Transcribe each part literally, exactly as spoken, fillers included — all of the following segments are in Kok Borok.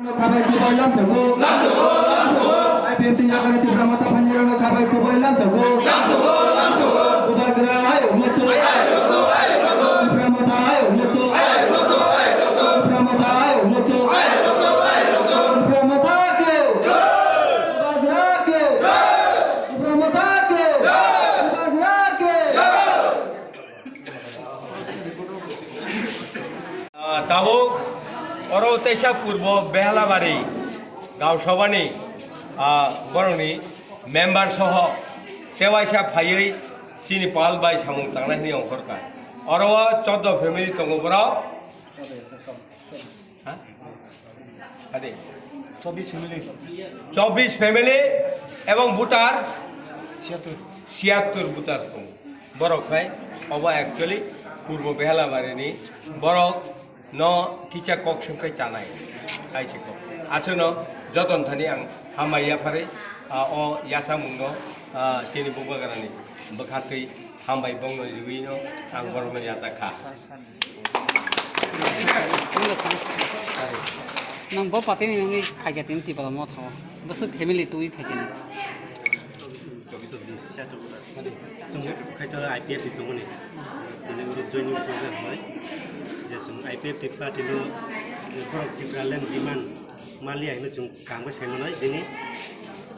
Khabai khubui lamsogo. Lamsogo, lamsogo. I P F T ni yakarwi Tipra Motha phainirokno khabai khubui lamsogo. Lamsogo, lamsogo. Bubagra ayuk lotto. Ayuk lotto, ayuk lotto. Tipra Motha ayuk lotto. Ayuk lotto, ayuk lotto. Tipra Motha ayuk lotto. Ayuk lotto, ayuk lotto. Tipra Motha ke. Bubagra ke. Tipra Motha ke. Bubagra ke. Ah, tabuk oro teisa purbo Behalabari Gaosabhani, ah, borokni member soho tewaisa phaiwi chini pal bai samung tangnai hwnwi ongkhorkha. Oro o chordo family tongo borok. Ha? Ade. Chobbish family. Chobbish family ebong voter Siattur. Siattur voter tongo. Borok khai obo actually Purbo Behalabarini borok no kicha kok songkhai chanai. Aisi kok. Aswkno joton thani ang hambai yapharwi, ah, o yasamungno, ah, chini bubagrani bwkhaktwi hambai bongno riwino ang borokno yachak kha. Nang bo party ni nangwi phaikha tini Tipra Motha o. Bwswk family twi phaikha nang? Chwng khaito I P F T tongmani. Tini oro joining program hoi. Je chwng I P F T party no je borok Tipraland demand maliya hino chwng kangbai sai manai. Tini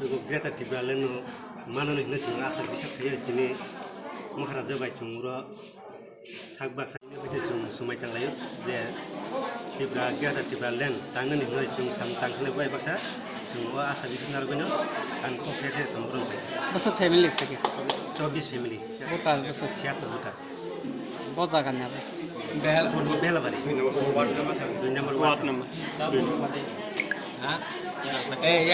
oro Greater Tipraland no manani hino chwng aswk bisas khayo tini Maharaja bai chwng oro Sak baksa ni bagwi chwng swmai tanglaio je Tipra Greater Tipraland tangnani hwnwi chwng sam tangkhe bai baksa chwng o asa bising narwgwino ang kok khe khe samung rwngkha. Bwswk family thangkhe? Chobbish family. Voter bwswk? Siattor voter. Bo jaga ni abo? Purbo Behalabari. Dui number ward. Ward number. Eh, ya.